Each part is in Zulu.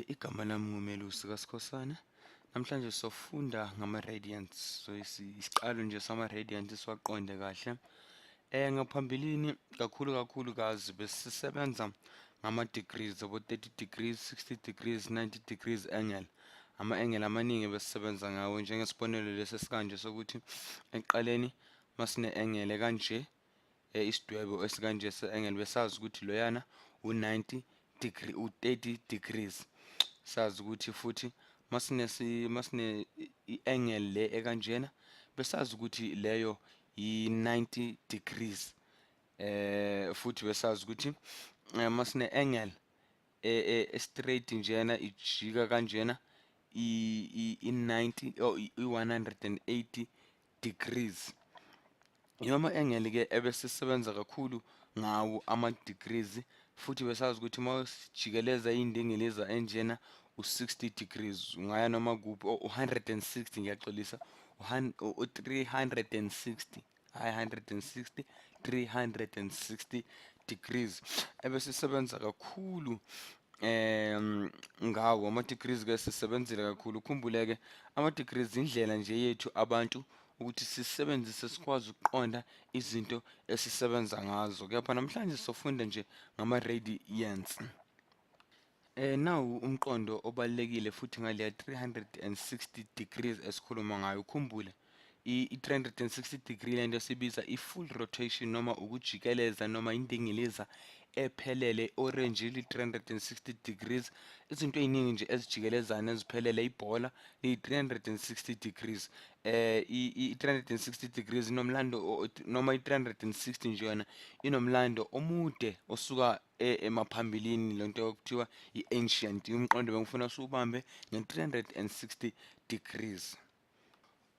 Igama lami nguMelusi kaSikhosana. Namhlanje sofunda ngama-radians. So isiqalo nje sama-radians siwaqonde kahle. Ngaphambilini kakhulu kakhulukazi besisebenza ngama-degrees, abo 30 degrees, 60 degrees, 90 degrees angle. Ama-angle amaningi besisebenza ngawo, njengesibonelo lesi esikanje sokuthi ekuqaleni masine-angle kanje, isidwebo esikanje se-angle, besazi ukuthi loyana u-90 degree, u-30 degrees. Sazi ukuthi futhi masine i-angle le ekanjena, besazi ukuthi leyo i-90 degrees. Futhi besazi ukuthi masine angle e straight njena ijika kanjena i-90 oh i-180 degrees. Yiwo ama-angle ke ebesisebenza kakhulu ngawo ama-degrees, futhi besazi ukuthi uma usijikeleza indingiliza enjena u-60 degrees ungaya noma kuphi, u-160, ngiyaxolisa, u-360, hhayi 160, 360 degrees ebesisebenza kakhulu ngawo ama-degrees ke. Sisebenzile kakhulu. Ukhumbuleke ama-degrees indlela nje yethu abantu ukuthi sisebenzise sikwazi ukuqonda izinto esisebenza ngazo, kepha namhlanje sofunda nje ngama-radians. Nawu umqondo obalulekile futhi ngaleya 360 degrees esikhuluma ngayo. Ukhumbule i-360 degree lento esibiza i-full rotation, noma ukujikeleza noma indingiliza ephelele orange li 360 degrees. Izinto ey'ningi nje ezijikelezana eziphelele, ibhola liyi-360 degrees. I-360 degrees inomlando, noma i-360 nje yona inomlando omude osuka emaphambilini, lento okuthiwa i-ancient. Umqondo bengifuna siwubambe nge-360 degrees.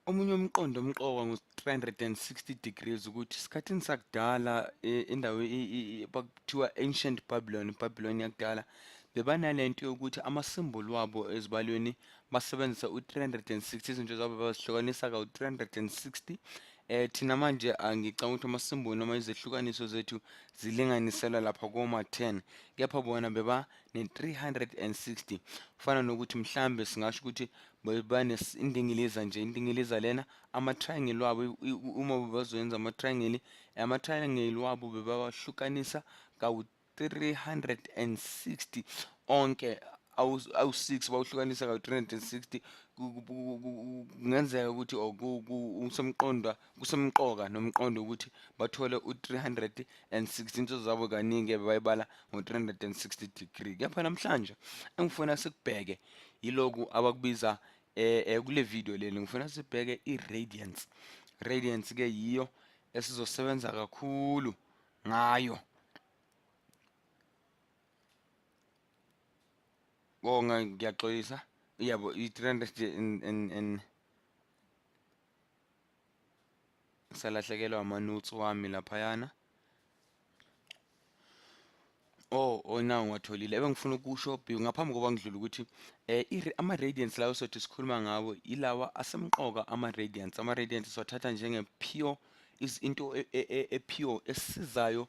Omunye umqondo omqoka ngo-360 degrees ukuthi esikhathini sakudala, indawo bakuthiwa ancient Babylon, Babylon yakudala, bebanalento yokuthi amasimboli wabo ezibalweni basebenzisa u-360, izinto zabo bazihlukanisa kawu-360. Thina manje angicabanga ukuthi amasimboli noma izehlukaniso zethu zilinganiselwa lapha koma-10, kepha bona beba ne-360. Kufana nokuthi mhlambe singasho ukuthi indingiliza nje, indingiliza lena, ama-triangle wabo, uma bazoyenza ama-triangle, ama-triangle wabo bebawahlukanisa kawu-360 onke, awu-6 bawuhlukanisa kawu-360. Kungenzeka ukuthi kusemqoka nomqondo ukuthi bathole u-360. Into zabo kaningi bayibala ngo-360 degree. Kepha namhlanje engifuna sikubheke yiloku abakubiza kule video leli, ngifuna sibheke i-radiance. Radiance ke yiyo esizosebenza kakhulu ngayo. Bonga, ngiyaxolisa, yabo, i-300 and salahlekelwa ama-notes wami laphayana. Oh, now ngiwatholile. Ebengifuna ukusho ngaphambi kokuba ngidlule ukuthi ama-radians lawo sothi sikhuluma ngawo ilawa asemqoka ama-radians. Ama-radians siwathatha njenge-pure is into e-pure esisizayo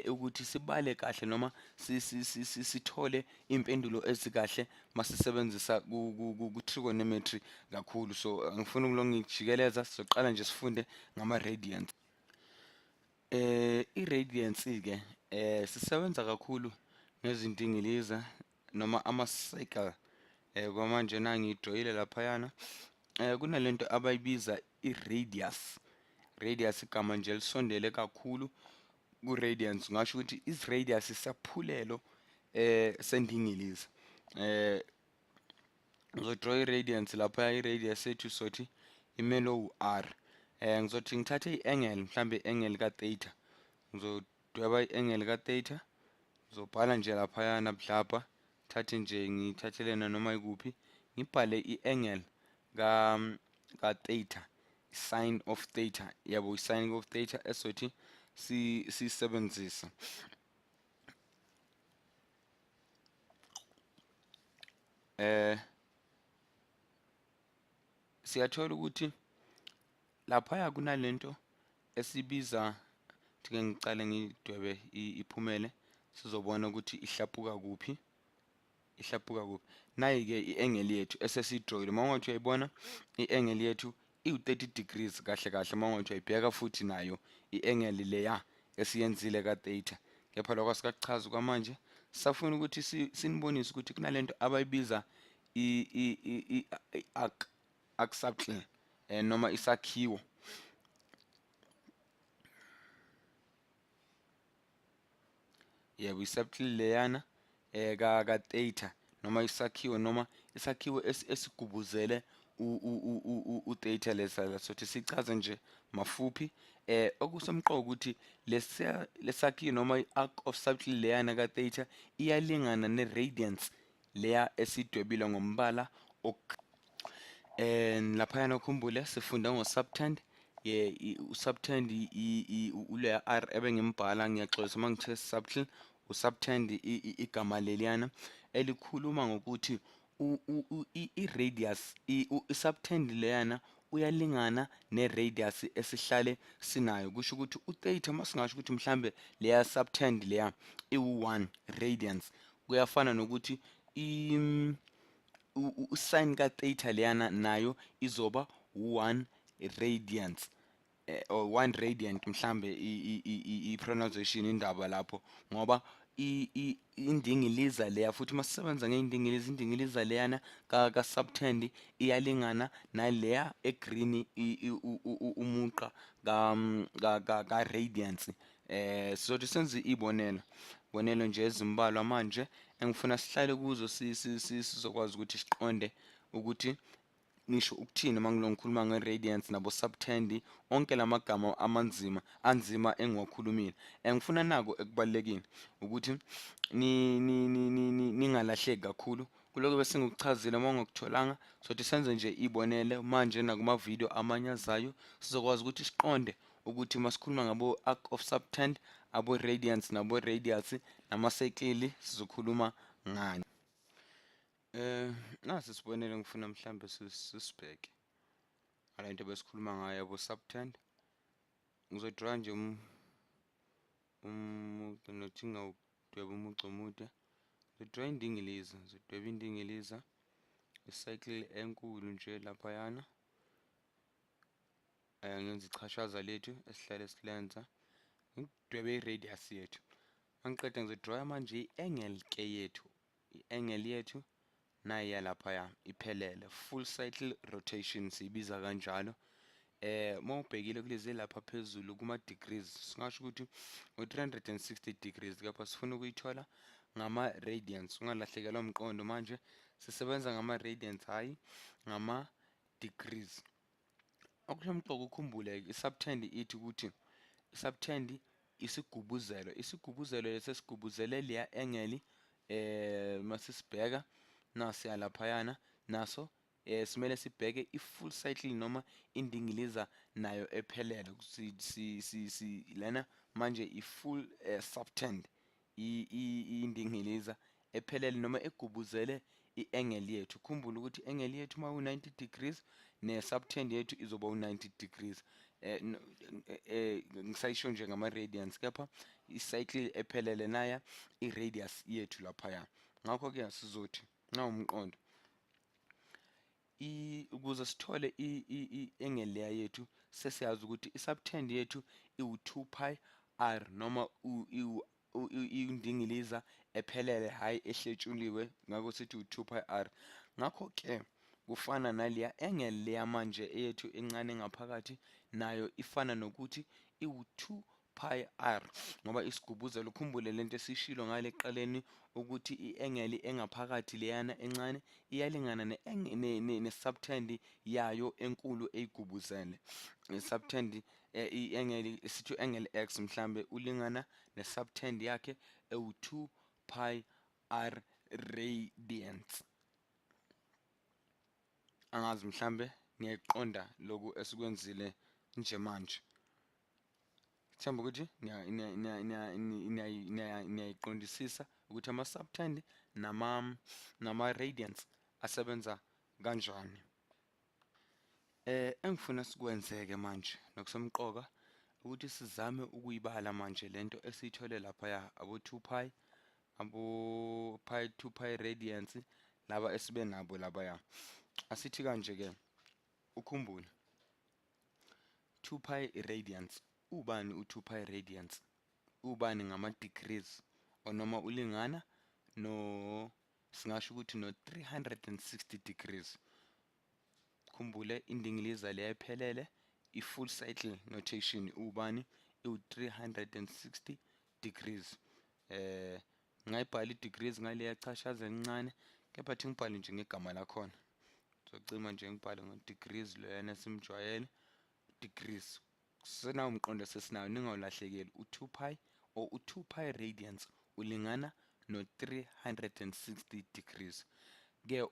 ukuthi sibale kahle noma sithole iy'mpendulo ezikahle masisebenzisa ku-trigonometry kakhulu. So angifuni ukulonga ngijikeleza, sizoqala nje sifunde ngama-radians. I-radiance ke sisebenza kakhulu ngezindingiliza noma ama-circle. Kwamanje nangiyidroyile laphayana, kunalento abayibiza i-radius. Radius igama nje lisondele kakhulu ku-radiance, ngasho ukuthi is-radius isaphulelo sendingiliza. Ngizodraw i-radiance lapha, i-radius yethu sothi imele u-r. Ngizothi ngithathe i-angle, mhlambe i-angle ka-theta, ngizodweba i-angle ka-theta, ngizobhala nje laphayana budlabha, thathe nje ngithathelena noma ikuphi, ngibhale i-angle ka-theta, sine of theta, yabo, i-sine of theta esothi siyisebenzise. Siyathola ukuthi laphaya kunalento esibiza, ke ngicale ngidwebe iphumele, sizobona ukuthi ihlapuka kuphi. Ihlaphuka kuphi? Nayi-ke i-angle yethu esesiyidrowile. Uma ungathi uyayibona i-angle yethu iwu-30 degrees kahle kahle, uma ungathi uyayibheka futhi nayo i-angle leya esiyenzile ka-theta. Kepha lokho asikakuchazi kwamanje, sisafuna ukuthi sinibonise ukuthi kunalento abayibiza i-arc, arc circle, noma isakhiwo. Yebo, i-circle leyana ka theta, noma isakhiwo, noma isakhiwo esigubuzele u-theta lesa. Sothi sichaze nje mafuphi, okusemqoka ukuthi lesakhiwo noma i-arc of circle leyana ka theta iyalingana ne-radiance leya esidwebile ngombala. Laphayana ukhumbule sifunda ngo-subtend. U-subtend uleya r ebengimbhala, ngiyaxolisa uma ngithe subtle, u-subtend igama leliyana elikhuluma ngokuthi i-radius, i-subtend leyana uyalingana ne-radius esihlale sinayo. Kusho ukuthi u-theta, uma singasho ukuthi mhlambe leya subtend leya iwu-1 radians, kuyafana nokuthi u-sin ka-theta leyana nayo izoba u-1 radians, or 1 radiant mhlambe i-pronunciation indaba lapho, ngoba indingiliza leya futhi uma sisebenza ngeindingiliza, indingiliza leyana ka-subtend iyalingana naleya e-green, umugqa ka-radiance. Sizothi senze ibonelo bonelo nje ezimbalwa manje engifuna sihlale kuzo, sizokwazi ukuthi siqonde ukuthi ngisho ukuthini uma ngilo ngikhuluma nge-radiance nabo subtend, onke lamagama amanzima anzima engiwakhulumile. Engifuna nako ekubalulekile ukuthi ningalahleki kakhulu kuloko bese ngikuchazile. Uma ungakutholanga, sothi senze nje ibonele manje nakuma-video amanye azayo, sizokwazi ukuthi siqonde ukuthi uma sikhuluma ngabo arc of subtend, abo radiance nabo radius namasekeli, sizokhuluma ngani. Nasi sibonelo ngifuna mhlambe sisibheke ngale nto besikhuluma ngayo yabo subtend. Ngizodraw nje umugqa, nothi ngawudweba umugqa omude. Ngizodraw indingiliza, ngizodweba indingiliza, i-circle enkulu nje laphayana. Ngenza ichashaza lethu esihlale silenza, ngidwebe i-radius yethu. Mangiqeda ngizodraw manje i-angle ke yethu, i-angle yethu nayi laphaya iphelele, full cycle rotation siyibiza kanjalo. Uma ubhekile kulezi lapha phezulu kuma degrees, singasho ukuthi u-360 degrees, kepha sifuna ukuyithola ngama radians. Ungalahlekelwa umqondo, manje sisebenza ngama radians, hayi ngama degrees. Okusemqoka ukukhumbule i-subtend ithi ukuthi i-subtend isigubuzelo, isigubuzelo lesesigubuzele leya angle. Masisibheka nasiya laphayana naso, simele sibheke i-full cycle noma indingiliza nayo ephelele. Si lena manje i-full subtend, indingiliza ephelele noma egubuzele i-angle yethu. Khumbula ukuthi i-angle yethu uma u-90 degrees, ne-subtend yethu izoba u-90 degrees. Ngisayisho nje ngama-radians, kepha i-cycle ephelele naya i-radius yethu laphaya. Ngakho-ke sizothi nawumqondo, ukuze sithole i-angle leya yethu, sesiyazi ukuthi i-subtend yethu iwu-2 pi r, noma indingiliza ephelele, hhayi ehletshuliwe, ngakho sithi u-2 pi r. Ngakho-ke kufana naleya angle leya manje eyethu encane ngaphakathi, nayo ifana nokuthi iwu-2 pi r, ngoba isigubuzelo. Ukhumbule lento esishilo ngale ekuqaleni ukuthi i-angle engaphakathi leyana encane iyalingana ne-subtend yayo enkulu eyigubuzele. I-subtend, i-angle sithi u-angle x mhlambe ulingana ne-subtend yakhe ewu-2 pi r radians. Angazi mhlambe niyayiqonda lokhu esikwenzile nje manje. Themba ukuthi niyayiqondisisa ukuthi ama-subtend nama-radians asebenza kanjani. Engifuna sikwenzeke manje nokusemqoka ukuthi sizame ukuyibala manje lento esiyithole laphaya abo 2 pi. Abo pi, 2 pi radians laba esibe nabo labaya. Asithi kanje ke, ukhumbule 2 pi radians, ubani u2 pi radians? Ubani ngama degrees, or noma ulingana no, singasho ukuthi no 360 degrees. Khumbule indingiliza leya iphelele, i-full cycle notation ubani? Iwu-360 degrees. Ngayibhala i-degrees ngaleya chashaza encane, kepha thi ngibhale nje ngegama lakhona. Zocima nje ngibhale ngo-degrees loyana simjwayele degrees. Senawo umqondo sesinawo, ningawulahlekeli. U-2 pi or u-2 pi radians ulingana no-360 degrees. Ke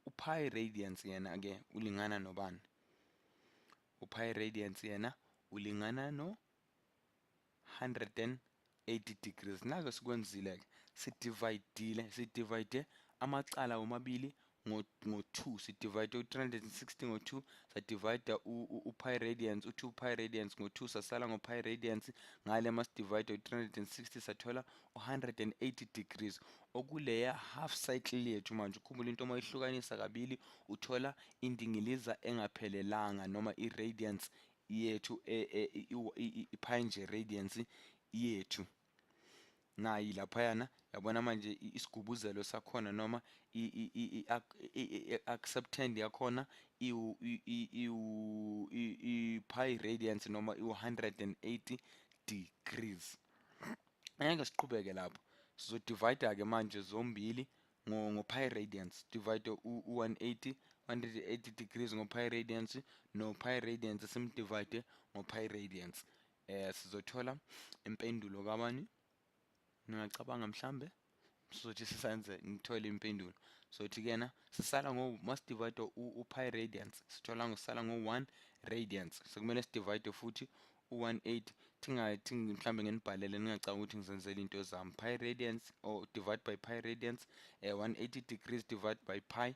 u-pi radians yena ke ulingana nobani? U-pi radians yena ulingana no 180 degrees. Nake sikwenzile ke, sidivayidile, sidivayide amacala womabili ngo-2, sidivide u-360 ngo-2, sadivide u-pi radians, u-2 pi radians ngo-2, sasala ngo-pi radians. Ngale masidivide u-360 sathola u-180 degrees, okuleya half cycle yethu. Manje ukhumbula into, uma ihlukanisa kabili uthola indingiliza engaphelelanga, noma i-radians yethu, i-pi nje radians yethu nayi laphayana. Yabona manje isigubuzelo sakhona, noma i-acceptance yakhona i-pi radians noma i-180 degrees. Angeke siqhubeke lapho, sizodivide ke manje zombili ngo-pi radians. Divide u-180 180 degrees ngo-pi radians, no pi radians simdivide ngo-pi radians. Sizothola impendulo kabani? Ningacabanga mhlambe sizothi sisenze ngithole impendulo. Sothi kena sisala ngo masidivide u-pi radians, sithola ngosala ngo-1 radians. Sekumele sidivide futhi u-180. Thingathi mhlambe nginibhalele, ningacabanga ukuthi ngizenzela into zami. Pi radians or divide by pi radians, 180 degrees divide by pi,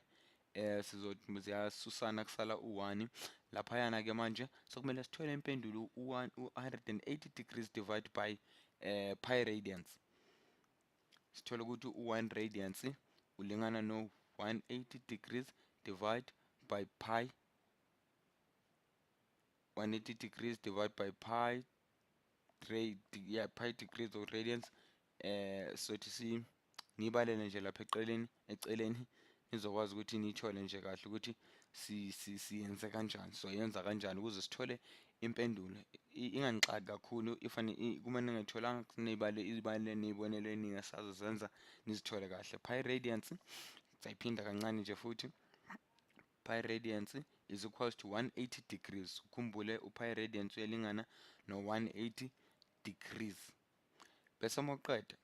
sizothi ziyasusana, kusala u-1 laphayana. Ke manje sokumele sithole impendulo u-180 degrees divide by pi radians. Sithole ukuthi u-1 radians ulingana no 180 degrees divide by pi, 180 degrees divide by pi yeah, pi degrees or radians. Sothi si nibalele nje lapha eceleni nizokwazi ukuthi niyithole nje kahle ukuthi si siyenze kanjani, so yenza kanjani ukuze sithole impendulo. Inganixaki kakhulu ifane kuma ningayitholanga, niyibale ibale niyibonele eningi esazozenza nizithole kahle. Pi radians sayiphinda kancane nje futhi, pi radians is equals to 180 degrees. Ukhumbule u-pi radians uyalingana no 180 degrees. Bese mawuqeda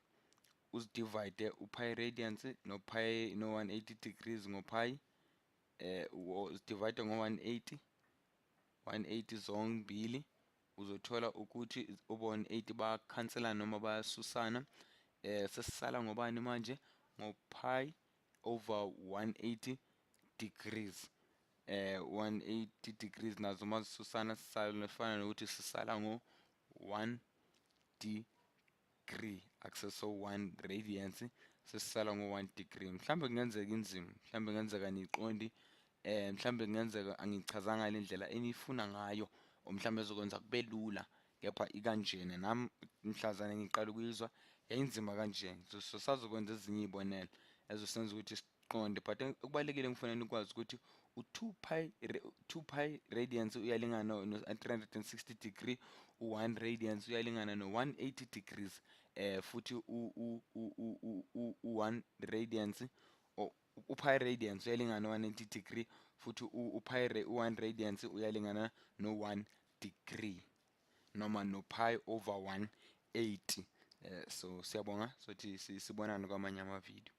uzidivide u-pi radians no pi no 180 degrees ngo pi, uzidivide ngo 180 180 zombili, uzothola ukuthi ubo 180 bayakhansela noma bayasusana. Sesisala ngobani manje? Ngo pi over 180 degrees. 180 degrees nazo mazisusana, sisala sifana nokuthi sisala ngo 1 degree, akuseso 1 radians, sesisala ngo 1 degree. Mhlambe kungenzeka inzima, mhlambe kungenzeka niqondi, mhlambe kungenzeka angichazanga le ndlela enifuna ngayo, or mhlambe ezokwenza kube lula, kepha ikanjena. Nami mhlazane ngiqala ukuyizwa yayinzima kanje. So sazokwenza ezinye iy'bonelo ezosenza ukuthi siqonde, but okubalulekile ngifuna nikwazi ukuthi u-2 pi 2 pi radians uyalingana no 360 degree, u-1 radians uyalingana no-180 degrees, futhi u-1 radians or u-pi radians uyalingana no-180 degree, futhi u-pi u-1 radians uyalingana no-1 degree noma no pi over 180. So siyabonga, sothi sibonane kwamanye amavidiyo.